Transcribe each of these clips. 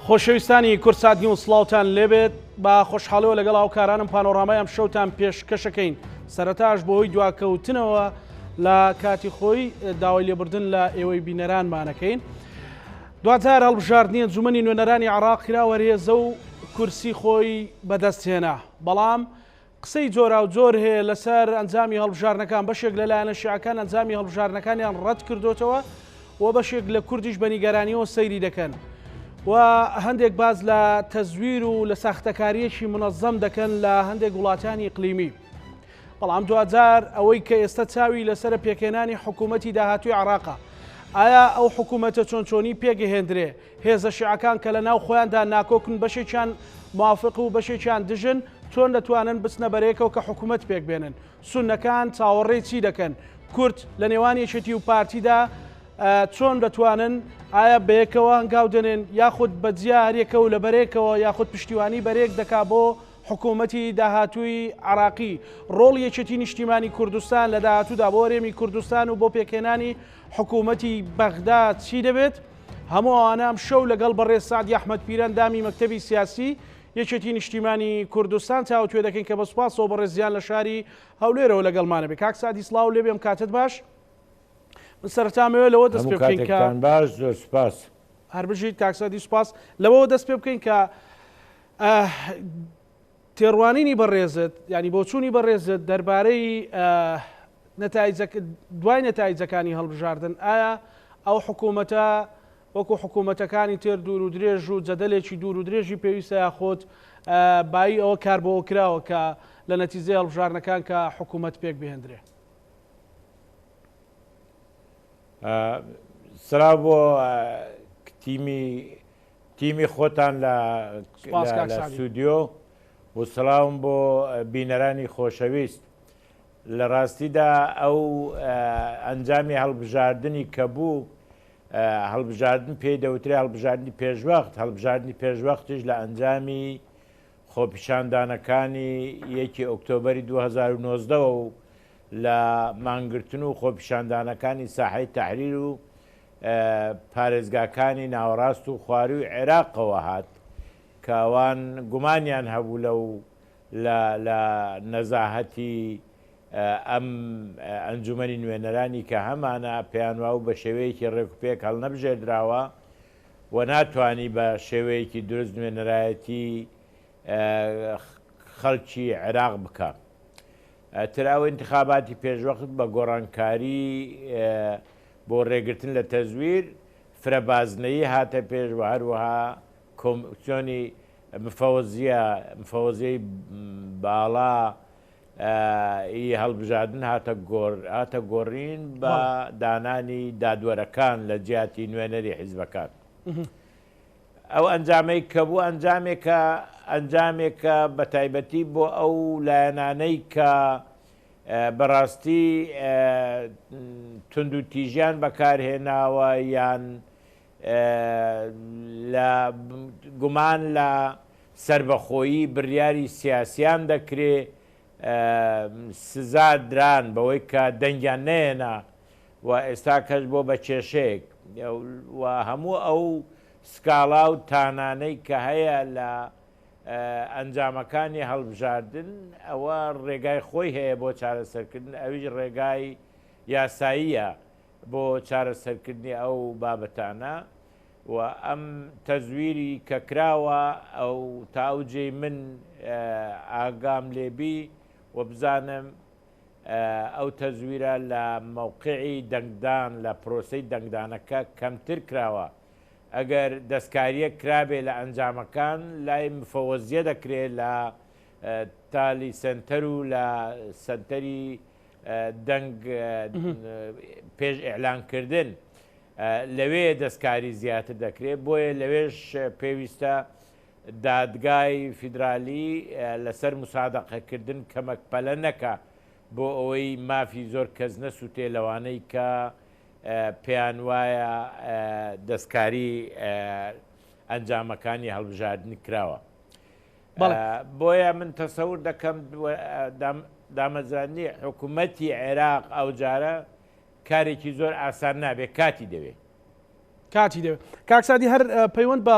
خۆشەویستانی کوردسات نیوز سڵاوتان لێبێت بە خۆشحاڵیەوە لەگەڵ هاوکارانم پانۆڕامای ئەم شەوتان پێشکەشەکەین سەرەتاش بۆی دواکەوتنەوە لە کاتی خۆی داوای لێبوردن لە ئێوەی بینەرانمانەکەین دوجار هەڵبژاردنی ئەنجومەنی نوێنەرانی عراق کرا وەرێزە و کورسی خۆی بەدەستهێنا بەڵام قسەی جۆراوجۆر هەیە لەسەر ئەنجامی هەڵبژاردنەکان، بەشێک لە لایەنە شیعەکان ئەنجامی هەڵبژاردنەکانیان ڕەتکردۆتەوە و بەشێک لە کوردیش بە نیگەرانیەوە سەیری دەکەن و هەندێک باس لە تەزویر و لە ساختەکاریەکی منەزەم دەکەن لە هەندێک وڵاتانی ئیقلیمی. بەڵام دواجار ئەوەی کە ئێستا چاوی لەسەرە پێکهێنانی حکوومەتی داهاتووی عێراقە. ئایا ئەو حکوومەتە چۆن چۆنی پێکهێندرێ؟ هێزە شیعەکان کە لە ناو خۆیاندا ناکۆکن بەشێکیان موافق و بەشێکیان دژن، چۆن دەتوانن بچنە بەرەیەکەوە کە حکومەت پێکبێنن؟ سوننەکان چاوەڕێی چی دەکەن؟ کورد لە نێوان یەکێتی و پارتیدا چۆن دەتوانن ئایا بەیەکەوە هەنگاو دەنێن یاخود بە جیا هەریەکە و لە بەرەیەکەوە یاخود پشتیوانی بەرەیەک دەکا بۆ حکومەتی داهاتووی عێراقی؟ ڕۆڵی یەکێتی نیشتیمانی کوردستان لە داهاتوودا بۆ هەرێمی کوردستان و بۆ پێکهێنانی حکومەتی بەغدا چی دەبێت؟ هەموو ئەوانە ئەمشەو لەگەڵ بەڕێز سەعدی ئەحمەد پیرە ئەندامی مەکتەبی سیاسی یەکێتی نیشتیمانی کوردستان تاوتوێ دەکەین کە بە سوپاسەوە بەڕێزیان لە شاری هەولێرەوە لەگەڵمانە بێ. کاک سەعدی سڵاو لێبێ ئەم کاتت باش. من سەرەتا ئەمەوێ لەوە دەست پێ بکەین کە باش زۆر سوپاس. هەر بژیت کاک سەعدی سوپاس. لەوەوە دەست پێ بکەین کە تێڕوانینی بەڕێزت یانی بۆچوونی بەڕێزت دەربارەی دوای نەتایجەکانی هەڵبژاردن ئایا ئەو حکوومەتە وەکو حکوومەتەکانی تر دوور و درێژ و جەدەلێکی دوور و درێژی پێویستە یاخود بایی ئەوە کار بۆ کراوە کە لە نەتیجەی هەڵبژاردنەکان کە حکوومەت پێک بهێندرێ؟ سڵاو بۆ تیمی تیمی خۆتان لە ستودیۆ و سڵاوم بۆ بینەرانی خۆشەویست. لە ڕاستیدا ئەو ئەنجامی هەڵبژاردنی کە بوو هەڵبژاردن پێی دەوترێ هەڵبژاردنی پێشوەخت، هەڵبژاردنی پێشوەختیش لە ئەنجامی خۆپیشاندانەکانی یەکی ئۆکتۆبەری 2019 و لە مانگرتن و خۆپیشاندانەکانی ساحەی تەحریر و پارێزگاکانی ناوەڕاست و خوارووی عێراقەوە هات کە ئەوان گومانیان هەبوو لەو لە لە نەزاهەتی ئەم ئەنجومەنی نوێنەرانی کە هەمانە پێیان وابوو بە شێوەیەکی ڕێکوپێک هەڵنەبژێردراوە و ناتوانی بە شێوەیەکی دروست نوێنەرایەتی خەڵکی عێراق بکا. تر ئەو ئینتخاباتی پێشوەخت بە گۆڕانکاری بۆ ڕێگرتن لە تەزویر فرە بازنەیی هاتە پێش و هەروەها کۆمسیۆنی مفەوەزیە مفەوەزیەی باڵا ی هەڵبژاردن هاتە گۆر هاتە گۆڕین بە دانانی دادوەرەکان لە جیاتی نوێنەری حیزبەکان. ئەو ئەنجامەی کە بوو ئەنجامێکە ئەنجامێکە بە تایبەتی بۆ ئەو لایەنانەی کە بەڕاستی توندوتیژیان بەکارهێناوە یان لە گومان لە سەربەخۆیی بڕیاری سیاسیان دەکرێ سزا دران بەوەی کە دەنگیان نەهێنا و ئێستا کەش بۆ بە کێشەیەک و هەموو ئەو سکاڵا و تانانەی کە هەیە لە ئەنجامەکانی هەڵبژاردن ئەوە ڕێگای خۆی هەیە بۆ چارەسەرکردن ئەویش ڕێگای یاساییە بۆ چارەسەرکردنی ئەو بابەتانە و ئەم تەزویری کە کراوە ئەو تا ئەو جێی من ئاگام لێبی و بزانم ئەو تەزویرە لە مەوقعی دەنگدان لە پرۆسەی دەنگدانەکە کەمتر کراوە ئەگەر دەستکاریەک کرابێ لە ئەنجامەکان لای مفەوەزیە دەکرێ لە تالی سەنتەر و لە سەنتەری دەنگ پێش ئیعلانکردن لەوێ دەستکاری زیاتر دەکرێت بۆیە لەوێش پێویستە دادگای فیدرالی لەسەر مسادەقەکردن کەمەک پەلە نەکا بۆ ئەوەی مافی زۆر کەس نەسووتێ لەوانەی کە پێیان وایە دەستکاری ئەنجامەکانی هەڵبژاردن کراوە. بۆیە من تەسەور دەکەم دامەزراندنی حکوومەتی عێراق ئەوجارە کارێکی زۆر ئاسان نابێت کاتی دەوێت. کاتی دەوێت. کاک سەعدی هەر پەیوەند بە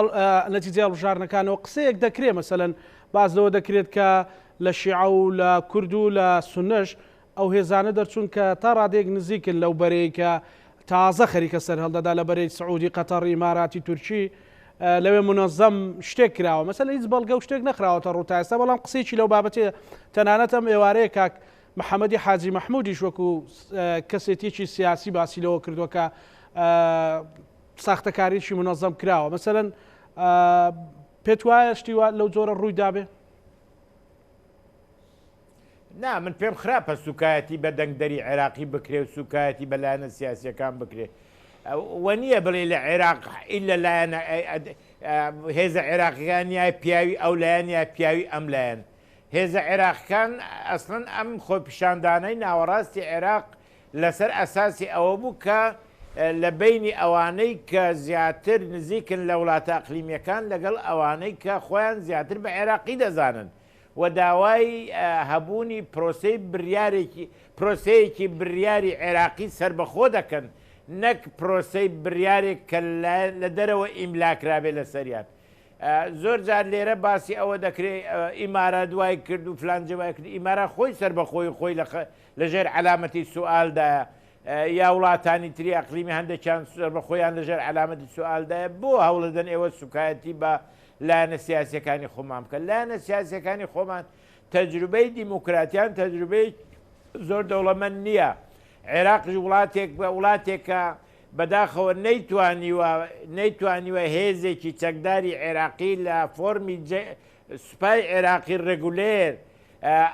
نەتیجەی هەڵبژاردنەکانەوە قسەیەک دەکرێ مەسەلەن باس لەوە دەکرێت کە لە شیعە و لە کورد و لە سوننەش ئەو هێزانە دەرچوون کە تا ڕادەیەک نزیکن لەو بەرەی کە تازە خەریکە سەرهەڵدەدا لە بەرەی سعودی قەتەڕ ئیماراتی تورکی لەوێ منەزەم شتێک کراوە مەسەلەن هیچ بەڵگە و شتێک نەخراوەتە ڕوو تا ئێستا بەڵام قسەیەکی لەو بابەتەیە تەنانەت ئەم ئێوارەیە کاک محەمەدی حاجی مەحمودیش وەکو کەسێتیەکی سیاسی باسی لەوە کردووە کە ساختەکاریی منەزەم کراوە مەسەلەن پێت وایە شتی وا لەو جۆرە ڕووی دابێ؟ نا من پێم خراپە سوکایەتی بە دەنگدەری عێراقی بکرێ و سوکایەتی بە لایەنە سیاسیەکان بکرێ وە نییە بڵێ لە عێراق ئیلا لایەنە هێزە عێراقیەکان یا پیاوی ئەو لایەن یا پیاوی ئەم لایەن هێزە عێراقیکان ئەسڵەن ئەم خۆپیشاندانەی ناوەڕاستی عێراق لەسەر ئەساسی ئەوە بوو کە لە بەینی ئەوانەی کە زیاتر نزیکن لە وڵاتە ئەقلیمیەکان لەگەڵ ئەوانەی کە خۆیان زیاتر بە عێراقی دەزانن و داوای هەبوونی پرۆسەی بریارێکی پرۆسەیەکی بریاری عێراقی سەربەخۆ دەکەن نەک پرۆسەی بریارێک کە لە دەرەوە ئیملا کرابێ لەسەریان. زۆر جار لێرە باسی ئەوە دەکرێ ئیمارات وای کرد و فلان جێ وای کرد، ئیمارات خۆی سەربەخۆی خۆی لە ژێر عەلامەتی سوئالدایە، یا وڵاتانی تری ئەقلیمی هەندێکیان سەربەخۆیان لە ژێر عەلامەتی سوئالدایە، بۆ هەوڵدەن ئێوە سوکایەتی بە لایەنە سیاسیەکانی خۆمان بکەن؟ لایەنە سیاسیەکانی خۆمان تەجروبەی دیموکراتیان تەجروبەی زۆر دەوڵەمەند نییە، عێراقیش وڵاتێک وڵاتێکە بەداخەوە نەیتوانیوە نەیتوانیوە هێزێکی چەکداری عێراقی لە فۆرمی سوپای عێراقی ڕێگولێر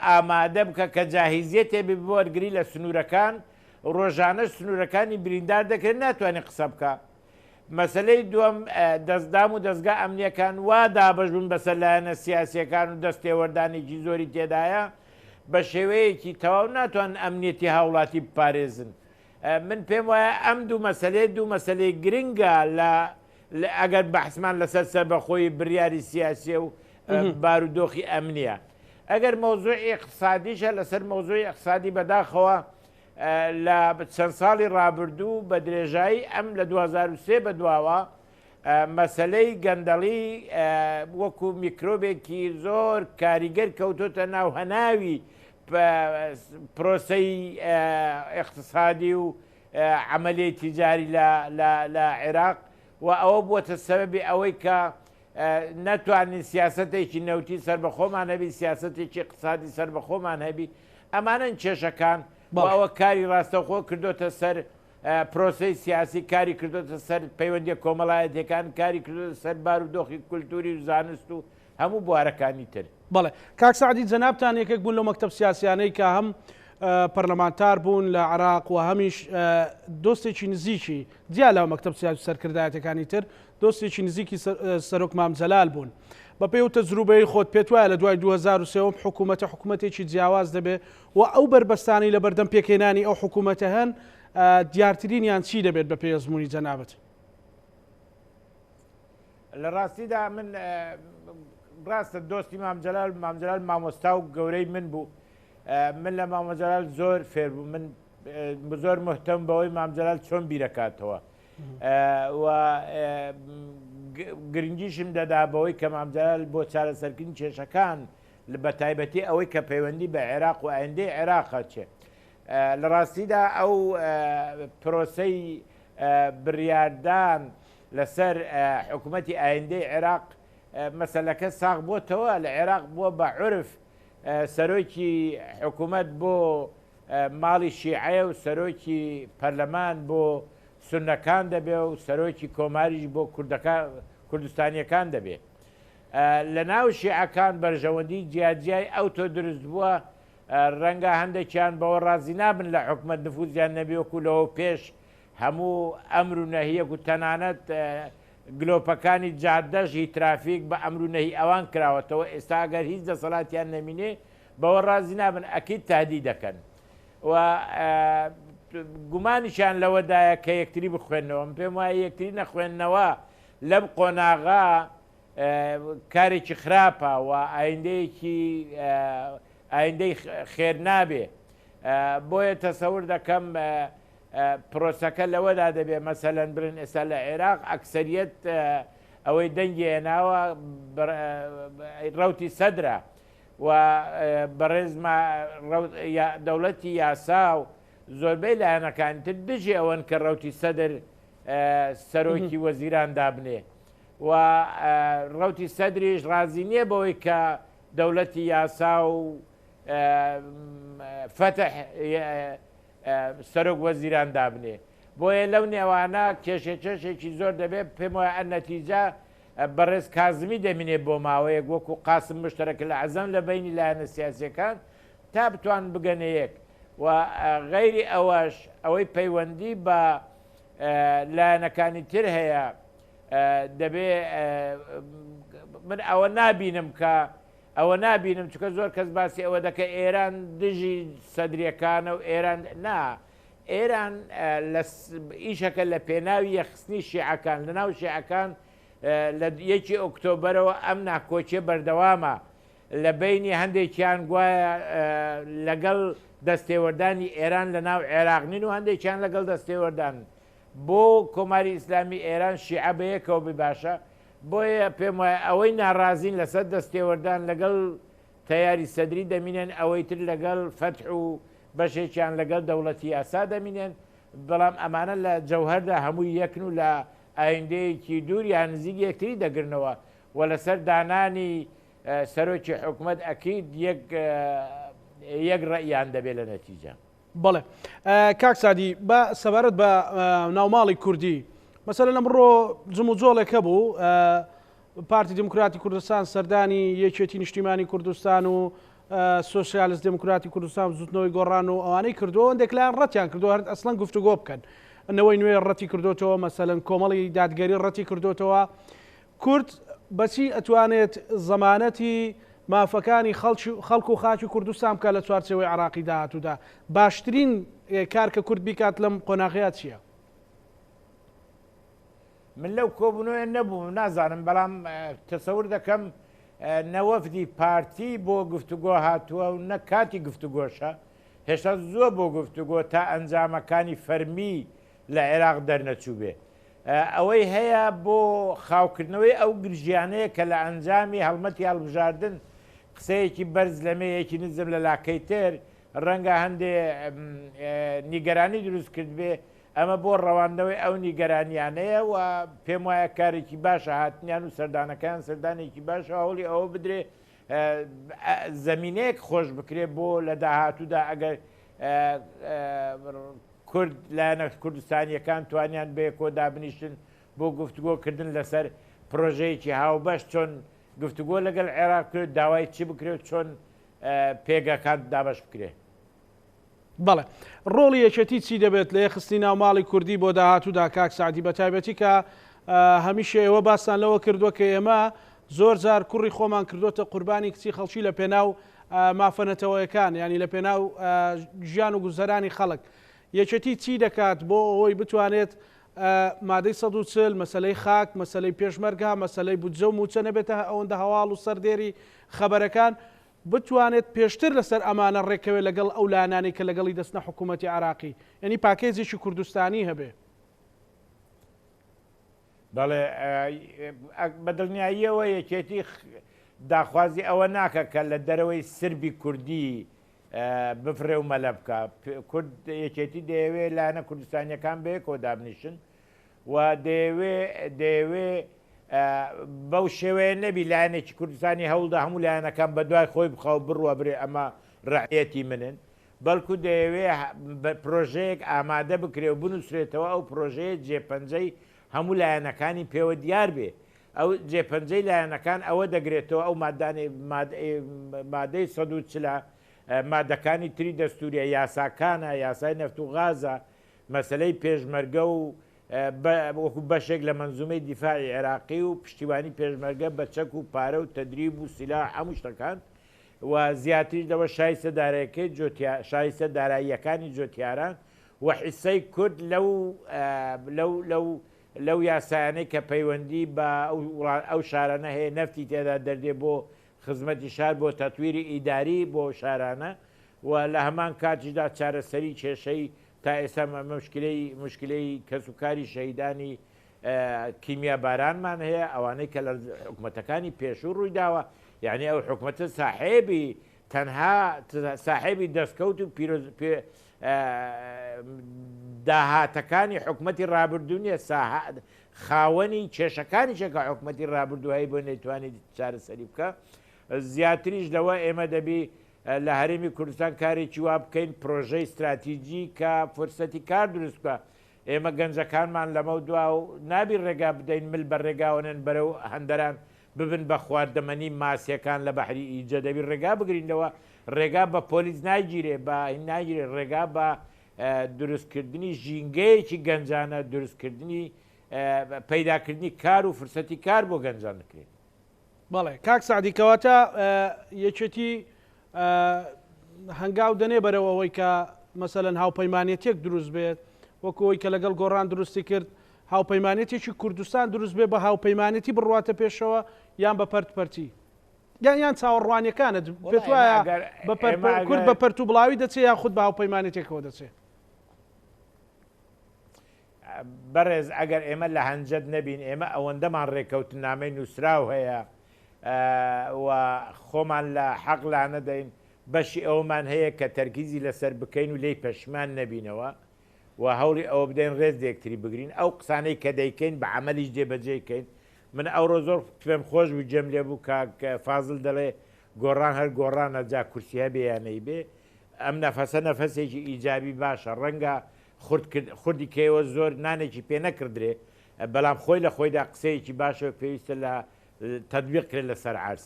ئامادە بکە کە جاهیزیەتێ بێ بۆ بەرگری لە سنوورەکان، ڕۆژانەش سنوورەکانی بریندار دەکرێن ناتوانێت قسە بکە. مەسەلەی دووەم دەستدام و دەستگا ئەمنیەکان وا دابەش بوون بەسەر لایەنە سیاسیەکان و دەست تێوەردانێکی زۆری تێدایە بە شێوەیەکی تەواو ناتوانن ئەمنیەتی هاوڵاتی بپارێزن. من پێم وایە ئەم دوو مەسەلەیە دوو مەسەلەی گرنگە لە ئەگەر بەحسمان لەسەر سەربەخۆیی بریاری سیاسیە و بارودۆخی ئەمنیە. ئەگەر مەوزوعی ئیقتسادیشە لەسەر مەوزوعی ئیقتسادی بەداخەوە لە چەند ساڵی ڕابردوو بە درێژایی ئەم لە 2003 بەدواوە مەسەلەی گەندەڵی وەکو میکرۆبێکی زۆر کاریگەر کەوتۆتە ناو هەناوی پرۆسەی ئیقتسادی و عەمەلیەی تیجاری لە عێراق و ئەوە بووەتە سەبەبی ئەوەی کە نەتوانین سیاسەتێکی نەوتی سەربەخۆمان هەبی، سیاسەتێکی ئیقتسادی سەربەخۆمان هەبی. ئەمانەن کێشەکان و ئەوە کاری ڕاستەوخۆ کردۆتە سەر پرۆسەی سیاسی، کاری کردۆتە سەر پەیوەندیە کۆمەڵایەتیەکان، کاری کردۆتە سەر بارودۆخی کولتوری و زانست و هەموو بوارەکانی تر. بەڵێ کاک سەعدی جەنابتان یەکێک بوون لەو مەکتەب سیاسیانەی کە هەم پەرلەمانتار بوون لە عێراق و هەمیش دۆستێکی نزیکی جیا لە مەکتەب سیاسی و سەرکردایەتەکانی تر دۆستێکی نزیکی سەرۆک مام جەلال بوون. بە پێی و تەجروبەی خۆت پێت وایە لە دوای 2003 ئەم حکوومەتە حکوومەتێکی جیاواز دەبێ و ئەو بەربەستانەی لە بەردەم پێکهێنانی ئەو حکوومەتە هەن دیارترینیان چی دەبێت بە پێی ئەزموونی جەنابت؟ لە ڕاستیدا من ڕاستە دۆستی مام جەلال مام جەلال مامۆستا و گەورەی من بوو من لە مامۆ جەلال زۆر فێر بوو من زۆر مهتەم بەوەی مام جەلال چۆن بیرەکاتەوە و گرنگیشم دەدا بەوەی کە مام جەلال بۆ چارەسەرکردنی کێشەکان بە تایبەتی ئەوەی کە پەیوەندی بە عێراق و ئایندەی عێراقە چێ لە ڕاستیدا ئەو پرۆسەی بڕیاردان لەسەر حکومەتی ئایندەی عێراق مەسەلەکە ساغ بۆتەوە، لە عێراق بووە بە عورف سەرۆکی حکومەت بۆ ماڵی شیعەیە و سەرۆکی پەرلەمان بۆ سوننەکان دەبێ و سەرۆکی کۆماریش بۆ کوردستانییەکان دەبێ. لە ناو شیعەکان بەرژەوەندی جیاجیای ئەوتۆ دروست بووە، ڕەنگە هەندێکیان بەوە ڕازی نابن لە حکومەت نفوزیان نەبێ وەکو لەوە پێش هەموو ئەمر و نەهیەک و تەنانەت گلۆپەکانی جادەش هی ترافیک بە ئەمر و نەهی ئەوان کراوەتەوە، ئێستا ئەگەر هیچ دەسەڵاتیان نەمینێ بەوە ڕازی نابن ئەکید تەهدید دەکەن و گومانیشیان لەوەدایە کە یەکتری بخوێننەوە، من پێم وایە یەکتری نەخوێندنەوە لەم قۆناغە کارێکی خراپە و ئایندەیەکی ئایندەی خێر نابێ، بۆیە تەسەور دەکەم. پرۆسەکە لەوەدا دەبێ مەسەلەن بڵێن ئێستا لە عێراق ئەکسەریەت ئەوەی دەنگی هێناوە ڕەوتی سەدرە و بەڕێز دەوڵەتی یاسا و زۆربەی لایەنەکانی تر دژی ئەوەن کە ڕەوتی سەدر سەرۆکی وەزیران دابنێ و ڕەوتی سەدریش ڕازی نییە بەوەی کە دەوڵەتی یاسا و فەتح سەرۆک وەزیران دابنێ بۆیە لەو نێوانە کێشەکێشێکی زۆر دەبێت پێم وایە ئەنەتیجە بەڕێز کازمی دەمینێ بۆ ماوەیەک وەکو قاسم مشتەرەک العزم لە بەینی لایەنە سیاسیەکان تا بتوان بگەنە یەک و غەیری ئەوەش ئەوەی پەیوەندی بە لایەنەکانی تر هەیە دەبێ من ئەوە نابینم کە ئەوە نابینم چونکە زۆر کەس باسی ئەوە دەکە ئێران دژی سەدریەکانە و ئێران نا ئێران لە ئیشەکە لە پێناوی یەخستنی شیعەکان لە ناو شیعەکان لە یەکی ئۆکتۆبەرەوە ئەم ناکۆکیە بەردەوامە لە بینی هەندێکیان گوایە لەگەڵ دەستێوەردانی ئێران لە ناو عێراق نین و هەندێکیان لەگەڵ دەستێوەردان بۆ کۆماری ئیسلامی ئێران شیعە بەیەکەوە بی باشە بۆیە پێم وایە ئەوەی ناڕازین لەسەر دەستێوەردان لەگەڵ تەیاری سەدری دەمینێن ئەوەی تر لەگەڵ فەتح و بەشێکیان لەگەڵ دەوڵەتی یاسا دەمینێن بەڵام ئەمانە لە جەوهەردا هەمووی یەکن و لە ئایندەیەکی دوور یان نزیک یەکتری دەگرنەوە و لەسەر دانانی سەرۆکی حکومەت ئەکید یەک یەک ڕەئیان دەبێت لە نەتیجە. بەڵێ کاک سادی با سەبارەت بە ناوماڵی کوردی مەسەلەن ئەمڕۆ جموجۆڵێک هەبوو پارتی دیموکراتی کوردستان سەردانی یەکێتی نیشتیمانی کوردستان و سۆسیالست دموکراتی کوردستان بزوتنەوەی گۆڕان و ئەوانەی کردووە هەندێک لایەن ڕەتیان کردو هەر ئەسڵەن گفتوگۆ بکەن نەوەی نوێ ڕەتی کردوتەوە مەسەلەن کۆمەڵی دادگەری ڕەتی کردوتەوە کورد بەچی ئەتوانێت زەمانەتی مافەکانی خەڵک و خاکی کوردستان بکات لە چوارچێوەی عێراقی داهاتوودا؟ باشترین کار کە کورد بیکات لەم قۆناغەیا چییە؟ من لەو کۆبوونەوەیە نەبووم نازانم، بەڵام تەسەور دەکەم نە وەفدی پارتی بۆ گفتوگۆ هاتووە و نە کاتی گفتوگۆشە، هێشتا زووە بۆ گفتوگۆ تا ئەنجامەکانی فەرمی لە عێراق دەرنەچووبێ. ئەوەی هەیە بۆ خاوکردنەوەی ئەو گرژیانەیە کە لە ئەنجامی هەڵمەتی هەڵبژاردن قسەیەکی بەرز لە مێیەکی نزم لە لاکەی تر ڕەنگە هەندێ نیگەرانی دروست کردبێ، ئەمە بۆ ڕەواندنەوەی ئەو نیگەرانیانەیە و پێم وایە کارێکی باشە هاتنیان و سەردانەکەیان سەردانێکی باشە هەوڵی ئەوە بدرێ زەمینەیەک خۆش بکرێ بۆ لە داهاتوودا ئەگەر کورد، لایەنە کوردستانییەکان توانیان بەیەکەوە دابنیشن بۆ گفتوگۆ کردن لەسەر پرۆژەیەکی هاوبەش، چۆن گفتوگۆ لەگەڵ عێراق بکرێت، داوای چی بکرێت و چۆن پێگەکان دابەش بکرێت. بەڵێ. ڕۆڵی یەکێتی چی دەبێت لە یەکخستنی ناو ماڵی کوردی بۆ داهاتوودا کاک سەعدی بەتایبەتی کە هەمیشە ئێوە باستان لەوە کردووە کە ئێمە زۆر جار کوڕی خۆمان کردووەتە قوربانی کچی خەڵکی لە پێناو مافە نەتەوەیەکان یانی لە پێناو ژیان و گوزەرانی خەڵک یەکێتی چی دەکات بۆ ئەوەی بتوانێت مادەی 140 مەسلەی خاک مەسلەی پێشمەرگە مەسلەی بودجە و موچە نەبێتە ئەوەندە هەواڵ و سەردێری خەبەرەکان بتوانێت پێشتر لەسەر ئەمانە ڕێککەوێت لەگەڵ ئەو لایەنانەی کە لەگەڵی دەچنە حکوومەتی عێراقی یعنی پاکێجێکی کوردستانی هەبێ. بەڵێ بە دڵنیاییەوە یەکێتی داخوازی ئەوە ناکە کە لە دەرەوەی سربی کوردی بفرێ و مەلە بکە کورد یەکێتی دەیەوێ لایەنە کوردستانیەکان بەیەکەوە دابنیشن و دەیەوێ دەیەوێ بەو شێوەیە نەبی لایەنێکی کوردستانی هەوڵدا هەموو لایەنەکان بە دوای خۆی بخە و بڕوە برێ ئەمە ڕعیەتی منن بەڵکو دەیەوێ پرۆژەیەک ئامادە بکرێ و بنووسرێتەوە ئەو پرۆژەیە جێپەنجەی هەموو لایەنەکانی پێوە دیار بێ. ئەو جێپەنجەی لایەنەکان ئەوە دەگرێتەوە ئەو مادانەی مادەی 140 ە، مادەکانی تری دەستووریە، یاساکانە، یاسای نەفت و غازە، مەسەلەی پێشمەرگە و وەکو بەشێک لە مەنزومەی دیفاعی عێراقی و پشتیوانی پێشمەرگە بە چەک و پارە و تەدریب و سیلاح هەموو شتەکان و زیاتریش لەوە شایستە دارایەکەی جۆتیا شایستە داراییەکانی جۆتیاران و حیسەی کورد لەو لەو لەو لەو یاسایانەی کە پەیوەندی بە ئەو ئەو شارانە هەیە نەفتی تێدا دەردێ بۆ خزمەتی شار بۆ تەتویری ئیداری بۆ شارانە و لە هەمان کاتیشدا چارەسەری کێشەی تا ئێستا مشکلەی مشکلەی کەسوکاری شەهیدانی کیمیا بارانمان هەیە ئەوانەی کە لە حکومەتەکانی پێشوو ڕوویداوە یعنی ئەو حکومەتە ساحێبی تەنها ساحێبی دەستکەوت و پیرۆز داهاتەکانی حکومەتی ڕابردوو نیە خاوەنی کێشەکانیشە کە حکومەتی ڕابردوو هەی بۆ نەیتوانی چارەسەری بکە زیاتریش لەوە ئێمە دەبی لە هەرێمی کوردستان کارێکی وا بکەین پرۆژەی ستراتیجی کە فرسەتی کار دروست بکە ئێمە گەنجەکانمان لەمەو دوا و نابی ڕێگا بدەین مل بە ڕێگاوەنێن بەرەو هەندەران ببن بە خواردەمەنی ماسیەکان لە بەحری ئیجە دەبی ڕێگا بگرین لەوە ڕێگا بە پۆلیس ناگیرێ بە هین ناگیرێ ڕێگا بە دروستکردنی ژینگەیەکی گەنجانە دروستکردنی پەیداکردنی کار و فرسەتی کار بۆ گەنجان دەکرێت. بەڵێ کاک سەعدی کەواتە یەکێتی هەنگاو دەنێ بەرەو ئەوەی کە مەسەلەن هاوپەیمانێتێک دروست بێت وەکو ئەوەی کە لەگەڵ گۆڕان دروستی کرد هاوپەیمانێتێکی کوردستان دروست بێ بە هاوپەیمانێتی بڕواتە پێشەوە یان بە پەرت پەرتی یان یان چاوەڕوانیەکانت پێت وایە بە کورد بە پەرت و بڵاوی دەچێ یان خود بە هاوپەیمانێتێکەوە دەچێ؟ بەڕێز ئەگەر ئێمە لە هەنجەت نەبین ئێمە ئەوەندەمان ڕێکەوتنامەی نووسراو هەیە و خۆمان لە حەق لانەدەین بەشی ئەوەمان هەیە کە تەرکیزی لەسەر بکەین و لێی پەشیمان نەبینەوە و هەوڵی ئەوە بدەین ڕێز لە یەکتری بگرین ئەو قسانەی کە دەیکەین بە عەمەلیش جێبەجێی کەین من ئەوڕۆ زۆر پێم خۆش بوو گوێم لێ بوو کاک فازل دەڵێ گۆڕان هەر گۆڕانە جا کورسی هەبێ یا نەیبێ ئەم نەفەسە نەفەسێکی ئیجابی باشە ڕەنگە خورد کرد خوردی کەیەوە زۆر نانێکی پێ نەکڕدرێ بەڵام خۆی لە خۆیدا قسەیەکی باشە و پێویستە لە تەتبیق کرێت لەسەر عەرز.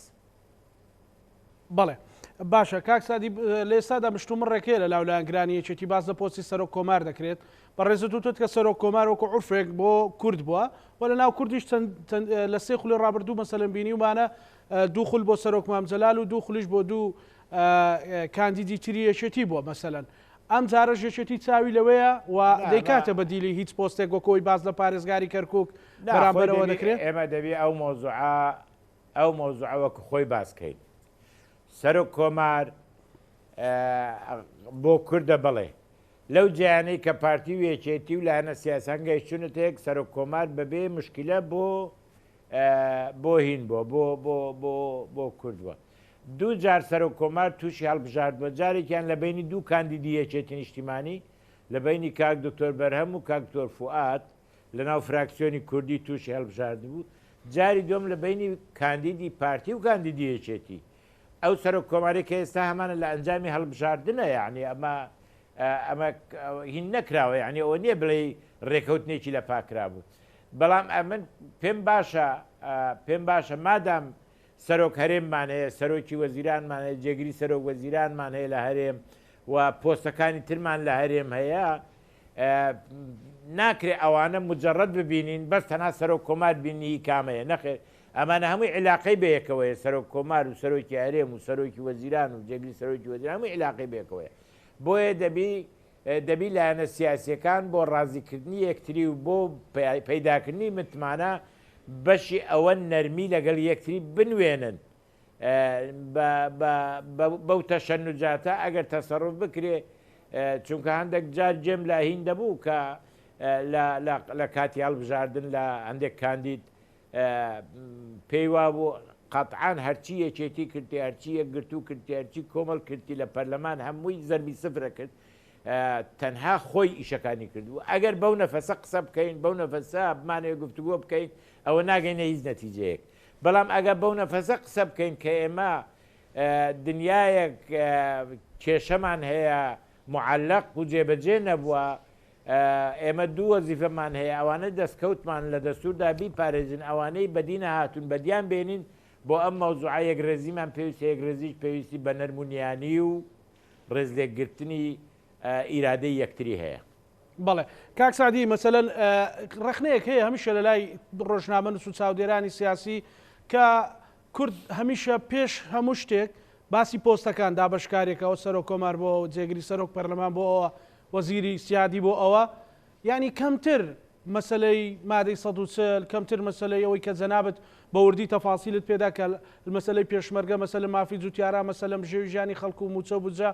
بەڵێ باشە کاک سادی لە ئێستادا مشتومڕێک هەیە لە لاو لایەنگرانی یەکێتی باس لە پۆستی سەرۆک کۆمار دەکرێت بەڕێزت وتت کە سەرۆک کۆمار وەکو عورفێک بۆ کورد بووە و لە ناو کوردیش چەند لە سێ خولی ڕابردوو مەسەلەن بینیومانە دوو خول بۆ سەرۆک مام جەلال و دوو خولیش بۆ دوو کاندیدی تری یەکێتی بووە مەسەلەن ئەم جارەش یەکێتی چاوی لەوەیە و دەیکاتە بەدیلی هیچ پۆستێک وەکو ئەوەی باس لە پارێزگاری کەرکوک بەرامبەرەوە دەکرێت؟ ئێمە دەبی ئەو مەوزوعە ئەو مەوزوعە وەکو خۆی باس کەین. سەرۆک کۆمار بۆ کوردە بەڵێ. لەو جێیانەی کە پارتی و یەکێتی و لایەنە سیاسان گەیشتونەتە یەک سەرۆک کۆمار بەبێ مشکلە بۆ بۆ هین بووە بۆ بۆ بۆ بۆ کورد بووە. دوو جار سەرۆک کۆمار تووشی هەڵبژاردووە جارێکیان لە بەینی دوو کاندیدی یەکێتی نیشتیمانی لە بەینی کاک دکتۆر بەرهەم و کاک دکتۆر فوئاد لە ناو فراکسیۆنی کوردی تووشی هەڵبژاردبوو جاری دووەم لە بەینی کاندیدی پارتی و کاندیدی یەکێتی ئەو سەرۆک کۆماری کە ئێستا هەمانە لە ئەنجامی هەڵبژاردنە یعنی ئەمە ئەمە هین نەکراوە یعنی ئەوە نییە بڵێ ڕێکەوتنێکی لە پاکرابوو بەڵام ئەمن پێم باشە پێم باشە مادام سەرۆک هەرێممان هەیە، سەرۆکی وەزیرانمان هەیە، جێگری سەرۆک وەزیرانمان هەیە لە هەرێم و پۆستەکانی ترمان لە هەرێم هەیە، ناکرێ ئەوانە مجەڕەد ببینین بەس تەنها سەرۆک کۆمار بینی هی کامەیە، نەخێر ئەمانە هەمووی عیلاقەی بەیەکەوەیە، سەرۆک کۆمار و سەرۆکی هەرێم و سەرۆکی وەزیران و جێگری سەرۆکی وەزیران هەمووی عیلاقەی بەیەکەوەیە، بۆیە دەبی دەبی لایەنە سیاسیەکان بۆ ڕازیکردنی یەکتری و بۆ پەیداکردنی متمانە بەشی ئەوە نەرمی لەگەڵ یەکتری بنوێنن بەو تەشەنوجاتە ئەگەر تەسەڕوف بکرێ چونکە هەندێک جار گوێم لە هین دەبوو کە لە کاتی هەڵبژاردن لە هەندێک کاندید پێی وابوو قەتعەن هەرچی یەکێتی کردی هەرچی یەکگرتوو کردی هەرچی کۆمەڵ کردی لە پەرلەمان هەمووی زەربی سفرە کرد تەنها خۆی ئیشەکانی کردبوو ئەگەر بەو نەفەسە قسە بکەین بەو نەفەسە بمانەوێت گفتوگۆ بکەین ئەوە ناگەینە هیچ نەتیجەیەک بەڵام ئەگەر بەو نەفەسە قسە بکەین کە ئێمە دنیایەک کێشەمان هەیە معلق و جێبەجێ نەبووە ئێمە دوو وەزیفەمان هەیە ئەوانە دەستکەوتمان لە دەستوردا بیپارێزین ئەوانەی بەدی نەهاتوون بەدیان بێنین بۆ ئەم مەوزوعە یەکڕێزیمان پێویستە یەکڕێزیش پێویستی بە نەرم و نیانی و ڕێزلێکگرتنی ئیرادەی یەکتری هەیە. بەڵێ کاک سەعدی مەسەلەن ڕەخنەیەک هەیە هەمیشە لە لای ڕۆژنامەنووس و چاودێرانی سیاسی کە کورد هەمیشە پێش هەموو شتێک باسی پۆستەکان دابەشکارێکەوە سەرۆک کۆمار بۆ ئەوە جێگری سەرۆک پەرلەمان بۆ ئەوە وەزیری سیادی بۆ ئەوە یانی کەمتر مەسەلەی مادەی 140 کەمتر مەسەلەی ئەوەی کە جەنابت بە وردی تەفاسیلت پێدا کە مەسەلەی پێشمەرگە مەسەلە مافی جوتیارا مەسەلە بژێوی ژیانی خەڵک و موچە و بودجە.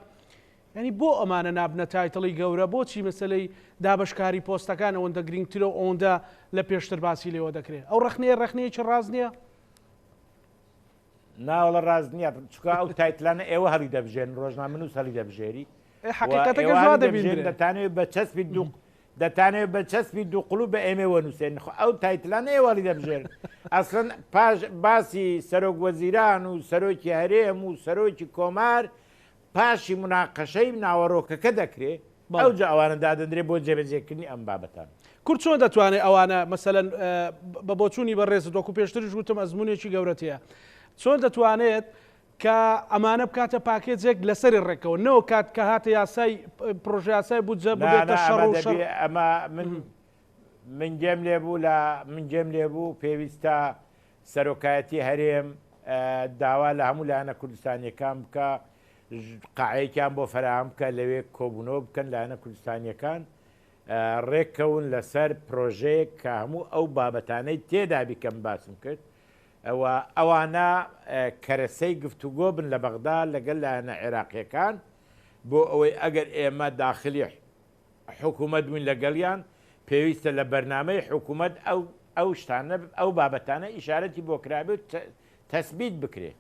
یانی بۆ ئەمانە نابنە title ی گەورە؟ بۆچی مەسەلەی دابەشکاری پۆستەکان ئەوەندە گرینگترە و ئەوەندە لە پێشتر باسی لێوە دەکرێ؟ ئەو ڕەخنەیە ڕەخنەیەکی ڕاست نییە؟ ناوەڵە ڕاست نییە چکە ئەو title انە ئێوە هەڵی دەبژێن ڕۆژنامەنووس هەڵی دەبژێری حقیقەتەکە وا دەبینرێ دەتانەوێت بە چەسپی دوو دەتانەوێت بە چەسپی دووقڵو بە ئێمە وەنووسێن خۆ ئەو title انە ئێوە هەڵی دەبژێرن ئەسڵەن پاش باسی سەرۆک وەزیران و سەرۆکی هەرێم و سەرۆکی کۆمار پاشی موناقەشەی ناوەڕۆکەکە دەکرێ ئەوجا ئەوانە دادەندرێ بۆ جێبەجێکردنی ئەم بابەتانە. کورد چۆن دەتوانێ ئەوانە مەسەلەن بە بۆچوونی بەڕێزت وەکو پێشتریش وتم ئەزموونێکی گەورەت هەیە چۆن دەتوانێت کە ئەمانە بکاتە پاکێجێک لەسەری ڕێکەوە نەوە کات کە هاتە یاسای پرۆژە یاسای بودجە ببێتە شەڕ و شەڕ ئەمە من من گوێم لێ بوو لە من گوێم لێ بوو پێویستە سەرۆکایەتی هەرێم داوا لە هەموو لایەنە کوردستانیەکان بکا قاعەیەکیان بۆ فەراهەم بکە لەوێ کۆبوونەوە بکەن لایەنە کوردستانیەکان ڕێککەون لەسەر پرۆژەیەک کە هەموو ئەو بابەتانەی تێدابی کەم باسم کرد و ئەوانە کەرەسەی گفتوگۆ بن لە بەغدا لەگەل لایەنە عێراقیەکان بۆ ئەوەی ئەگەر ئێمە داخلی حکومەت بووین لەگەڵیان، پێویستە لە بەرنامەی حکومەت ئەو ئەو شتانە ئەو بابەتانە ئیشارەتی بۆ کرابێ و تەسبیت بکرێ.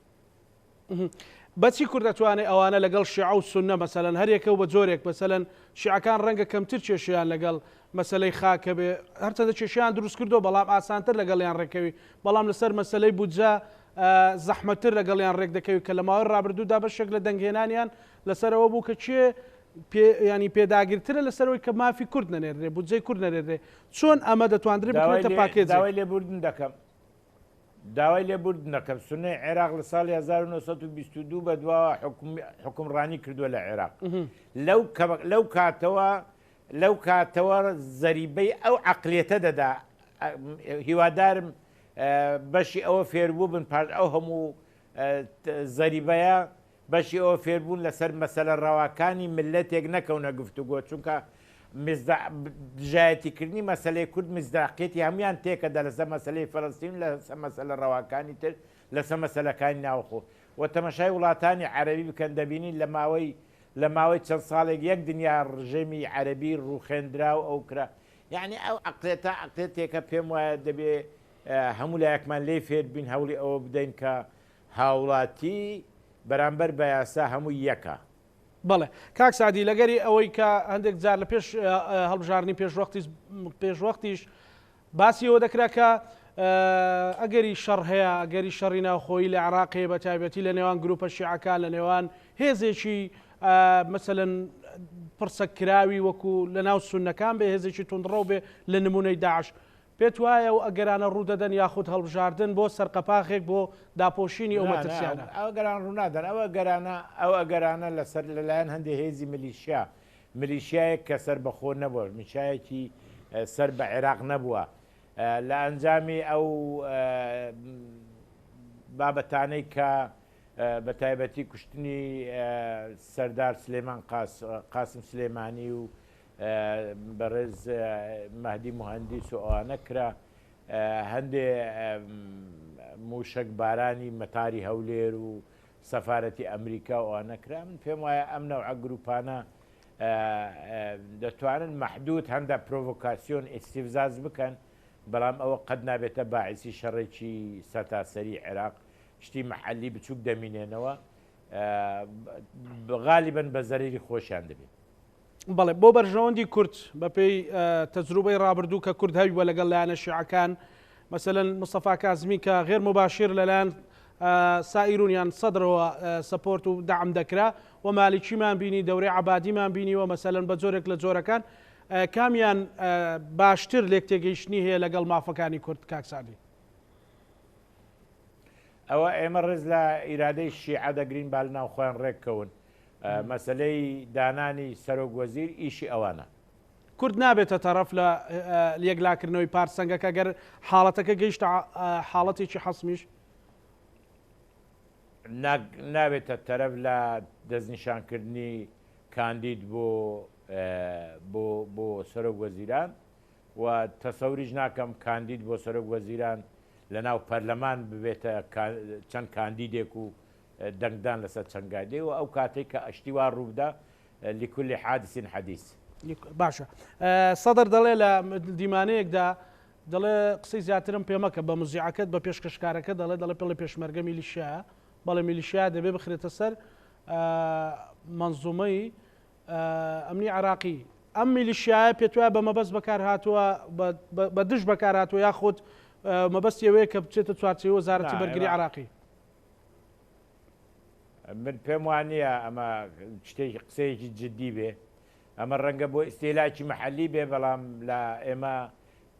بەچی کورد ئەتوانێ ئەوانە لەگەڵ شیعە و سوننە مەسەلەن هەریەکە و بە جۆرێک مەسەلەن شیعەکان ڕەنگە کەمتر کێشەیان لەگەڵ مەسەلەی خاک هەبێ هەرچەندە کێشەیان دروست کردووە بەڵام ئاسانتر لەگەڵیان ڕێکەوی بەڵام لەسەر مەسەلەی بودجە زەحمەتتر لەگەڵیان ڕێک دەکەوی کە لە ماوەی ڕابردوودا بەشێک لە دەنگهێنانیان لەسەر ئەوە بوو کە کێ پێ یانی پێداگرترە لەسەر ئەوەی کە مافی کورد نەنێردرێ، بودجەی کورد نەنێردرێ، چۆن ئەمە دەتواندرێ داوای بکرێتە لێ پاکێجێک؟ داوای لێبوردن دەکەم داوای لێبوردن دەکەم سوننەی عێراق لە ساڵی 1922 بەدواوە حکوم حکومڕانی کردووە لە عێراق لەو کە- لەو کاتەوە لەو کاتەوە زەریبەی ئەو عەقلیەتە دەدا ئە- هیوادارم ئە، بەشی ئەوە فێربووبن پاش ئەو هەموو ئە، زەریبەیە بەشی ئەوە فێربوون لەسەر مەسەلە ڕەواکانی مللەتێک نەکەونە گفتوگۆ، چونکە دژایەتیکردنی مەسەلەی کورد میسداقیەتی هەموویان تێکەدا لەسەر مەسەلەی فەلەستین و لەسەر مەسەلە ڕەواکانی تر لەسەر مەسەلەکانی ناوخۆ و تەمەشای وڵاتانی عەرەبی بکەن دەبینین لە ماوەی لە ماوەی چەند ساڵێک یەک دنیا ڕژێمی عەرەبی ڕوخێندرا و ئەو کرا یەعنی ئەو عەقڵیەتە عەقڵیەتێکە پێم وایە دەبێ هەموو لایەکمان لێی فێر بین هەوڵی ئەوە بدەین کە هاوڵاتی بەرامبەر بە یاسا هەمووی یەکە. بەڵێ کاک سەعدی لەگەری ئەوەی کە هەندێک جار لە پێش هەڵبژاردنی پێشوەختیش پێشوەختیش باسی ئەوە دەکرا کە ئەگەری شەڕ هەیە ئەگەری شەڕی ناوخۆیی لە عێراق هەیە بە تایبەتی لە نێوان گروپە شیعەکان لە نێوان هێزێکی مەسەلەن پڕچەککراوی وەکو لە ناو سوننەکان بێ هێزێکی توندڕەو بێ لە نمونەی داعش پێت وایە ئەو ئەگەرانە ڕوودەدەن یاخود هەڵبژاردن بۆ سەرقەپاخێک بۆ داپۆشینی ئەو نا نا مەترسیانە؟ ئەو ئەگەرانە ڕوونادەن، ئەو ئەگەرانە ئەو ئەگەرانە لەسەر لەلایەن هەندێ هێزی ملیشیا، ملیشیایەک کە سەربەخۆ نەبووە، میشایەکی سەر بە عێراق نەبووە، لە ئەنجامی ئەو بابەتانەی کە بە تایبەتی کوشتنی سەردار سلێمان قاسم سلێمانی و بەڕێز مەهدی موهەندیس و ئەوانە کرا، هەندێ مووشەک بارانی مەتاری هەولێر و سەفارەتی ئەمریکا و ئەوانە کرا، من پێم وایە ئەم نەوعە گرووپانە دەتوانن مەحدود هەندە پرۆڤۆکاسیۆن ئیستیفزاز بکەن، بەڵام ئەوە قەت نابێتە باعیسی شەڕێکی سەرتاسەری عێراق، شتی مەحەلی بچووک دەمینێنەوە، غالیبەن بە زەرەری خۆشیان دەبێت. بەڵێ بۆ بەرژەوەندی کورد بەپێی تەجروبەی ڕابردوو کە کورد هەیبووە لەگەڵ لایەنە شیعەکان مەسەلەن مستەفا کازمی کە غێر مباشر لەلایەن سائیرون یان سەدرەوە support و دەعم دەکرا و مالیکیمان بینی دەورەی عەبادیمان بینیوە مەسەلەن بە جۆرێک لە جۆرەکان کامیان باشتر لێک تێگەیشتنی هەیە لەگەڵ مافەکانی کورد کاک سەعدی؟ ئەوە ئێمە ڕێز لە ئیرادەی شیعە دەگرین با لەناو خۆیان ڕێککەون مەسەلەی دانانی سەرۆک وەزیر ئیشی ئەوانە. کورد نابێتە تەڕەف لە یەکلاکردنەوەی پارسەنگەکە گەر حاڵەتەکە گەیشتە حاڵەتێکی حەسمیش؟ نابێتە تەرەف لە دەستنیشانکردنی کاندید بۆ بۆ بۆ سەرۆک وەزیران و تەسەوریش ناکەم کاندید بۆ سەرۆک وەزیران لەناو پەرلەمان ببێتە چەند کاندیدێک و دەنگدان لەسەر چەند گادێ و ئەو کاتەی کە ئەشتی وا ڕووبدا لکل حادث حدیث. باشە سەدر دەڵێ لە دیمانەیەکدا دەڵێ قسەی زیاترم پێ مەکە بە مزیعەکەت بە پێشکەشکارەکە دەڵێ دەڵێ پێڵێ پێشمەرگە میلیشیایە بەڵێ میلیشیا دەبێ بخرێتە سەر منزومەی ئەمنی عراقی ئەم میلیشیایە پێت وایە بە مەبەست بەکار هاتووە بە دژ بەکار هاتووە یاخود مەبەستی ئەوەیە کە بچێتە چوارچێوەی وەزارەتی بەرگری عراقی؟ من پێم وانییە ئەمە شتێکی قسەیەکی جددی بێ ئەمە ڕەنگە بۆ ئیستیلاکی محلی بێ بەڵام لە ئێمە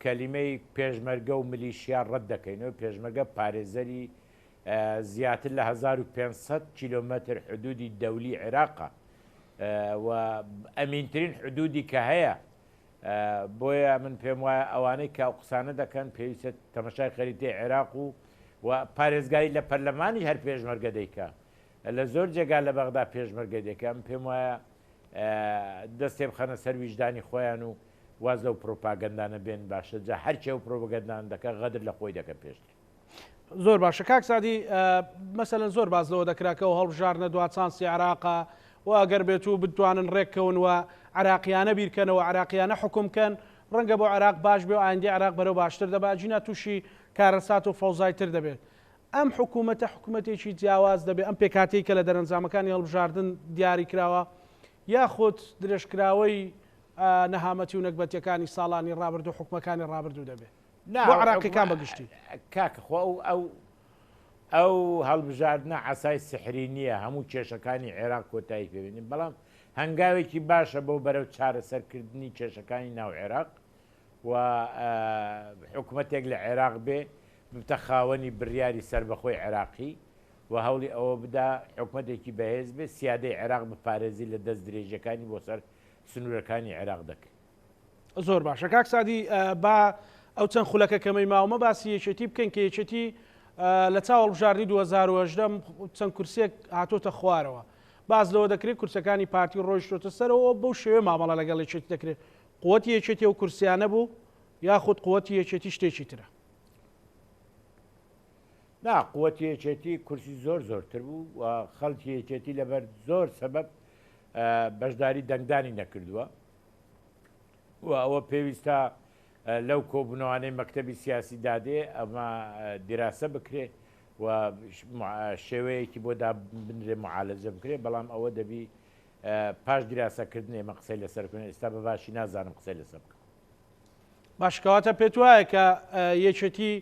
کەلیمەی پێشمەرگە و ملیشیا ڕەت دەکەینەوە پێشمەرگە پارێزەری زیاتر لە 1500 کیلۆمەتر حدودی دەولی عێراقە و ئەمینترین حدودی کە هەیە بۆیە من پێم وایە ئەوانەی کە ئەو قسانە دەکەن پێویستە تەمەشای خەریتەی عێراق و و پارێزگاری لە پەرلەمانی هەر پێشمەرگە دەیکا لە زۆر جێگا لە بەغدا پێشمەرگە دەکە من پێم وایە دەستێ بخەنە سەر ویژدانی خۆیان و واز لەو پرۆپاگەندانە بێن باشە جا هەرچێ و پرۆپاگەندان دەکە غەدر لە خۆی دەکە پێشتر. زۆر باشە کاک سادی مەسەلەن زۆر باس لەوە دەکرا کە ئەو هەڵبژاردنە دوا چانسی عێراقە و ئەگەر بێت و بتوانن ڕێککەون و عراقیانە بیرکەنەوە عراقیانە حکوم کەن ڕەنگە بۆ عێراق باش بێ و ئایندەی عێراق بەرەو باشتر دەبا ئەگینا تووشی کارەسات و فەوزای تر دەبێت ئەم حکوومەتە حکوومەتێکی جیاواز دەبێت ئەم پێکهاتەی کە لە دەرەنجامەکانی هەڵبژاردن دیاری کراوە یاخود درێژکراوەی نەهامەتی و نەگبەتیەکانی ساڵانی ڕابردوو حکومەکانی ڕابردوو دەبێت. نا بۆ عراقیەکان بە گشتی. کاکە خۆ ئەو ئەو ئەو هەڵبژاردنە عەسای سحری نییە هەموو کێشەکانی عێراق کۆتایی پێبێنین بەڵام هەنگاوێکی باشە بۆ بەرەو چارەسەرکردنی کێشەکانی ناو عێراق و حکومەتێک لە عێراق بێ ببتە خاوەنی بڕیاری سەربەخۆی عێراقی و هەوڵی ئەوە بدا حکومەتێکی بەهێز بێ سیادەی عێراق بپارێزی لە دەست درێژیەکانی بۆ سەر سنوورەکانی عێراق دەکرێت. زۆر باشە کاک سادی با ئەو چەند خولەکە کەمەی ماومە باسی یەکێتی بکەین کە یەکێتی لە چاو هەڵبژاردنی 2018 چەند کورسێک هاتۆتە خوارەوە باز لەوە دەکرێت کورسەکانی پارتی ڕۆیشتۆتە سەرەوە بەو شێوێ مامەڵە لەگەڵ یەکێتی دەکرێت قوتی یەکێتی ئەو کورسیانە بوو یاخود قوتی یەکێتی شتێکی ترە؟ نا قوتی یەکێتی کورسی زۆر زۆرتر بوو و خەڵکی یەکێتی لەبەر زۆر سەبەب بەشداری دەنگدانی نەکردووە و ئەوە پێویستە لەو کۆبوونەوانەی مەکتەبی سیاسی دادێ ئەمە دیراسە بکرێ و شێوەیەکی بۆ دابنرێ معالەجە بکرێ بەڵام ئەوە دەبی پاش دیراسەکردن ئێمە قسەی لەسەر بکەین ئێستا بە باشی نازانم قسەی لەسەر بکەم. باش کەواتە پێت وایە کە یەکێتی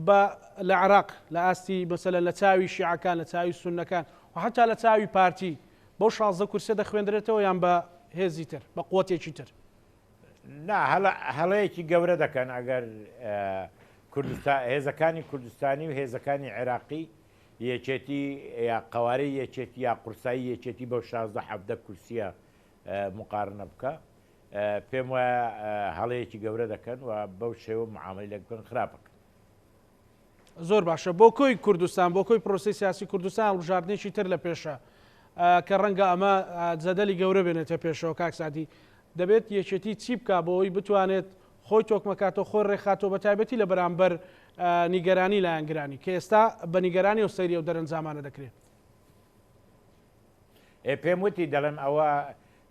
بە لە عێراق لە ئاستی مەسەلەن لە چاوی شیعەکان لە چاوی سوننەکان و حەتا لە چاوی پارتی بەو 16 کورسیە دەخوێندرێتەوە یان بە هێزی تر بە قوتێکی تر؟ نا هەڵە هەڵەیەکی گەورە دەکەن ئەگەر کوردستان هێزەکانی کوردستانی و هێزەکانی عێراقی یەکێتی یا قەوارەی یەکێتی یا قورسایی یەکێتی بەو 16 17 کورسیە مقارنە بکە پێم وایە هەڵەیەکی گەورە دەکەن و بەو شێوە معاملەی لەگەڵ بکەن خراپەکەن. زۆر باشە بۆ کۆی کوردستان بۆ کۆی پرۆسی سیاسی کوردستان هەڵبژاردنێکی تر لە پێشە کە ڕەنگە ئەمە جەدەلی گەورە بێنێتە پێشەوە کاک سادی دەبێت یەکێتی چی بکا بۆ ئەوی بتوانێت خۆی تۆکمەکاتەوە خۆی ڕێکخاتەوە بە تایبەتی لە بەرامبەر نیگەرانی لایەنگرانی کە ئێستا بە نیگەرانی و سەیری ئەو دەرەنجامانە دەکرێت. ئێ پێم وتی دەڵێم ئەوە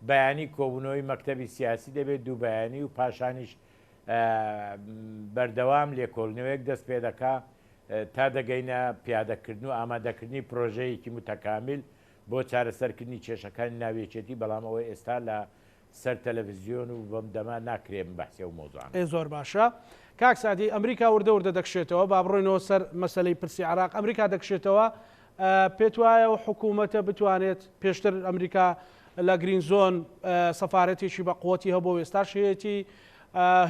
بەیانی کۆبوونەوەی مەکتەبی سیاسی دەبێت دوو بەیانی و پاشانیش بەردەوام لێکۆڵینەوەیەک دەست پێدەکا تا دەگەینە پیادەکردن و ئامادەکردنی پرۆژەیەکی متەکامیل بۆ چارەسەرکردنی کێشەکانی ناو یەکێتی، بەڵام ئەوە ئێستا لە سەر تەلەفزیۆن و بەم دەمە ناکرێ من بەحسی ئەو مەوزوعانە ئێ زۆر باشە کاک سەعدی ئەمریکا وردە وردە دەکشێتەوە با بڕۆینەوە سەر مەسەلەی پرسی عێراق ئەمریکا دەکشێتەوە پێت وایە ئەو حکوومەتە بتوانێت پێشتر ئەمریکا لە گرین زۆن سەفارەتێکی بە قوتی هەبوو ئێستاش هەیەتی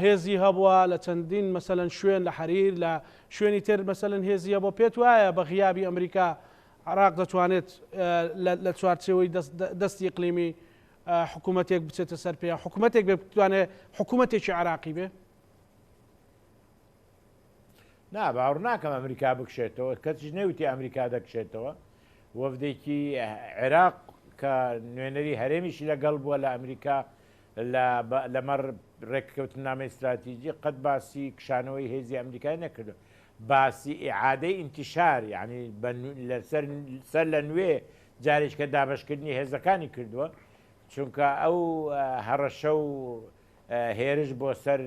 هێزی هەبووە لە چەندین مەسەلەن شوێن لە حەریر لە شوێنی تر مەسەلەن هێزی هەبوو پێت وایە بە غیابی ئەمریکا عراق دەتوانێت لە چوارچێوەی دەستی ئیقلیمی حکوومەتێک بچێتە سەر پێ حکوومەتێک بێ بتوانێت حکوومەتێکی عراقی بێ؟ نا باوەڕ ناکەم ئەمریکا بکشێتەوە، کەسیش نەیوتی ئەمریکا دەکشێتەوە، وەفدێکی عێراق کە نوێنەری هەرێمیشی لەگەڵ بووە لە ئەمریکا لەمەڕ ڕێککەوتننامەی ستراتیجی قەت باسی کشانەوەی هێزی ئەمریکای نەکردو باسی ئیعادەی ئینتیشار یعنی لەسەر سەر لە نوێ جارێککە دابەشکردنی هێزەکانی کردووە. چونکە ئەو هەڕەشە و هێرش بۆ سەر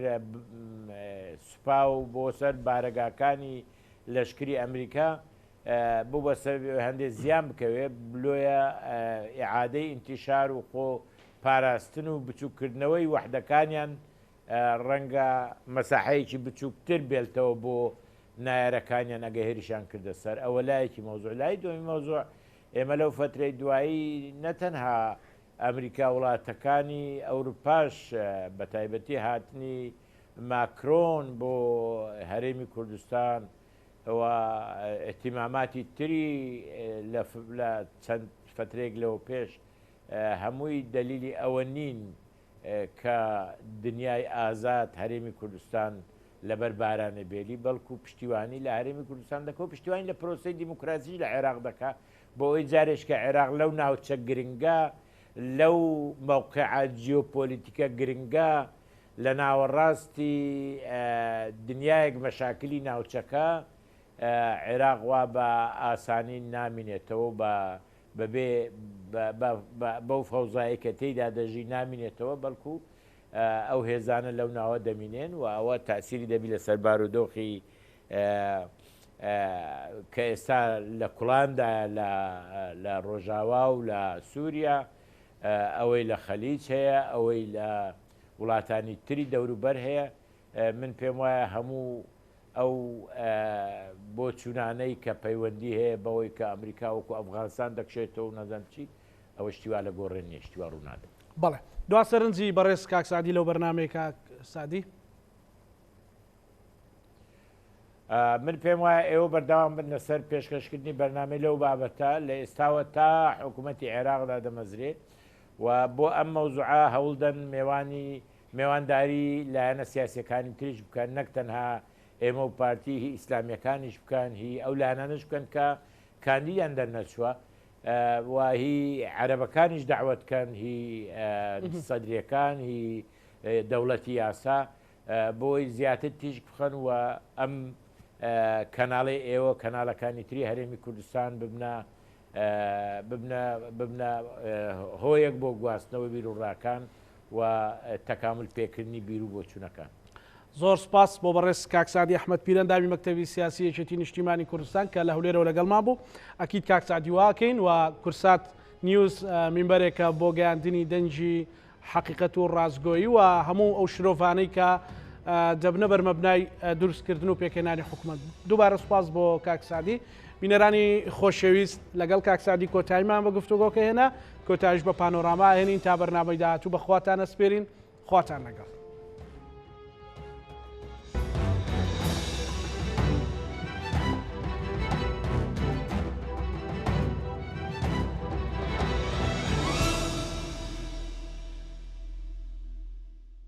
سوپا و بۆ سەر بارەگاکانی لەشکری ئەمریکا بوو بە سەبەبی ئەوەی هەندێ زیان بکەوێ، لۆیە ئیعادەی ئینتیشار و خۆ پاراستن و بچووککردنەوەی وەحدەکانیان ڕەنگە مەساحەیەکی بچووکتر بێلتەوە بۆ نایارەکانیان ئەگە هێرشیان کردە سەر. ئەوە لایەکی مەوزوع. لای دووەمی مەوزوع ئێمە لەو فەترەی دوایی نە تەنها ئەمریکا وڵاتەکانی ئەوروپاش بەتایبەتی هاتنی ماکرۆن بۆ هەرێمی کوردستان و ئیهتیماماتی تری لە چەند فەترەیەک لەوە پێش هەمووی دەلیلی ئەوە نین کە دنیای ئازاد هەرێمی کوردستان لەبەر بارانێ بێلی بەڵکو پشتیوانی لە هەرێمی کوردستان دەکا و پشتیوانی لە پرۆسەی دیموکراسیش لە عێراق دەکا بۆ ئەوەی جارێش کە عێراق لەو ناوچە گرنگە لەو مەوقعە جیۆپۆلیتیکە گرنگە لە ناوەڕاستی دنیایەک مەشاکلی ناوچەکە عێراق وا بە ئاسانی نامینێتەوە بە بەبێ بەو فەوزایەی کە تێیدا دەژی نامینێتەوە بەڵکو ئەو هێزانە لەو ناوە دەمینێن و ئەوە تاسیری دەبی لەسەر بارودۆخی کە ئێستا لە کوڵاندایە لە ڕۆژاوا و لە سووریا ئەوەی لە خەلیج هەیە ئەوەی لە وڵاتانی تری دەوروبەر هەیە من پێم وایە هەموو ئەو بۆچوونانەی کە پەیوەندی هەیە بەوەی کە ئەمریکا وەکو ئەفغانستان دەکشێتەوە و نازانم چی، ئەوە شتی وا لە گۆڕێ نییە، شتی وا ڕوو نادا. بەڵێ. دوا سەرنجی بەڕێز کاک سەعدی لەو بەرنامەیە کاک سەعدی؟ من پێم وایە ئێوە بەردەوام بن لەسەر پێشکەشکردنی بەرنامەی لەو بابەتە لە ئێستاوە تا حکوومەتی عێراق دادەمەزرێ و بۆ ئەم مەوزوعە هەوڵدەن مێوانی مێوانداری لایەنە سیاسیەکانی تریش بکەن نەک تەنها ئێمە و پارتی هی ئیسلامیەکانیش بکەن هی ئەو لایەنانەش بکەن کە کاندیدیان دەرنەچووە و هی عەرەبەکانیش دەعوەت کەن هی سەدریەکان هی دەوڵەتی یاسا بۆی زیاتر تیشک بخەن و ئەم کەناڵی ئێوە کەناڵەکانی تری هەرێمی کوردستان ببنە ببنە ببنە هۆیەک بۆ گواستنەوەی بیروڕاکان و تەکامول پێکردنی بیرو بۆچونەکان. زۆر سوپاس بۆ بەڕێز کاک سەعدی ئەحمەد پیر ئەندامی مەکتەبی سیاسی یەکێتی نیشتیمانی کوردستان کە لە هەولێرەوە لەگەڵمان بوو. ئەکید کاک سەعدی واکەین و کورسات نیوز مینبەرێکە بۆ گەیاندنی دەنگی حەقیقەت و ڕاستگۆیی و هەموو ئەو شرۆڤانەی کە دەبنە بەرمەبنای دروستکردن و پێکهێنانی حکومەت. دووبارە سوپاس بۆ کاک سەعدی. بینەرانی خۆشەویست لەگەڵ کاک سەعدی کۆتاییمان بە گفتوگۆکە هێنا، کۆتاییش بە پانۆراما ئەهێنین تا بەرنامەی داهاتوو بە خواتان ئەسپێرین، خواتان لەگەڵ.